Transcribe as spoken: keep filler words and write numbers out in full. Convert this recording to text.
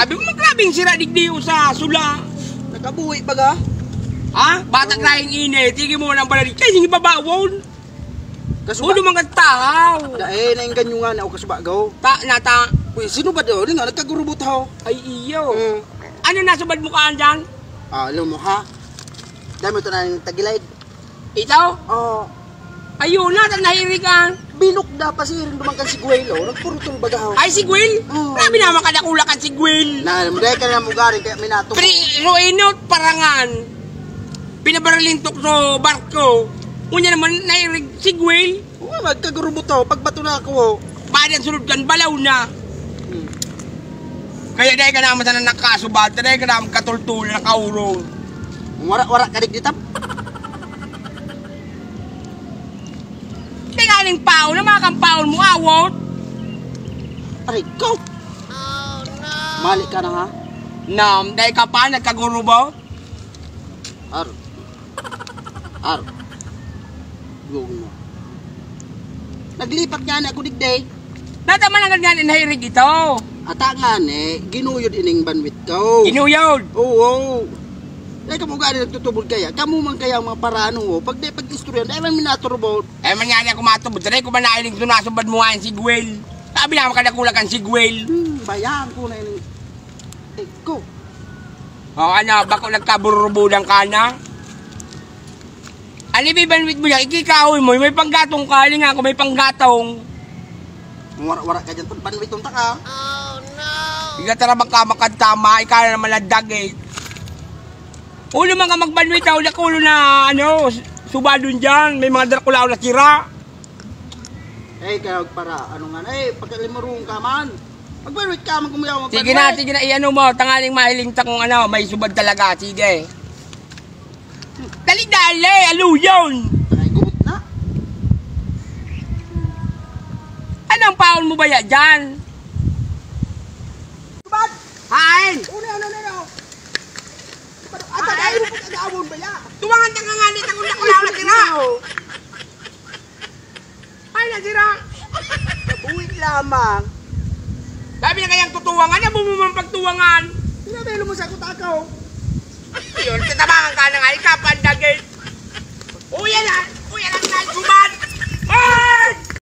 Yung magrabing sira digdi o sa sula. Nakabuhi pa ga? Ha? Batak na yung init. Sige mo nang pala di. Kaya yung ibabawon. Kasuba. Ulo mga tahaw. Dahil na yung ganyo nga na o kasuba gaw. Ta, nata. Uy, sino ba daw? Nga, nagkagurubot ho. Ay, iyo. Hmm. Ano nasubad mo kaan dyan? Ah, alam mo ha? Dami ito na yung tagilid. Ito? Oo. Ayun na, tan nahirig an. Binukda pa si Iring duman kan sigwil, oh. Nagpurutol baga, oh. Ay, sigwil? Oo. Grabe naman kadakula kan sigwil. Na, alam mo, dahil ka na mugaring, kaya minato. Pero, pero inot, parangan. Pinabaralintok sa barko. Unya naman, nahirig sigwil. Oo, magkagurubot, oh. Pagbato na ako, oh. Bayan sulod kan balaw na. Hmm. Kaya dahil ka naman sana nakasubad, dahil ka naman katultol, nakaurong. Wara-wara ka digdi, tam? Tingaling paon na mga kampaon mo, awot. Aray ko! Mali ka na, ha? Nam, dahil ka pa, nagkagurubo? Ar. Ar. Gugma. Naglipat nga na ako digdi. Nataman ang nga nahirig ito. Ata nga ni, ginuyod ining banwit ko. Ginuyod? Oo. Dahil kamo gani nagtutubod kaya, kamo man kaya ang mga parano mo, pag di pag-istoryan, dahil man minaturbo. Eh, man nga niya kumatubod, sanay ko ba nailing ito nasubad mo nga yung sigwil? Sabi naman kadakula kang sigwil. Hmm, bayaan ko na yun. Eko. O, ano, bako nagkaburubudan ka na? Ano bibanwit mo yan? Ikikahoy mo, may panggatong ka, hali nga ako, may panggatong. Wara-wara ka dyan, pagbanwiton ta ka. Igatarabang ka makagtama, ikaw na naman ang dagit. Ulo man ka magbanwit, ha, ulo ko, ulo na, ano, subadon dyan, may mga Dracula o na sira. Eh, kaya para, ano nga, eh, pagkalimurong ka man. Magbanwit ka man, kumuyaw, magbanwit. Sige na, sige na, iano mo, tanganing mahiling ta kung ano, may subad talaga, sige. Dali-dali, aluyon! Ay, gubot na. Anong paon mo ba ya dyan? Subad! Hain! Una, ano, ano, ano? At ang ayaw mo pag-agawon ba ya? Tuwangan ka nga, nita ko na kulaw na tira! Ay, nasira! Nabuhi lamang. Sabi na kayang tutuwangan, abo mo man pagtuwangan. Pinabelo mo sa kutakaw. Yun, tatabangan ka na nga, ikapa,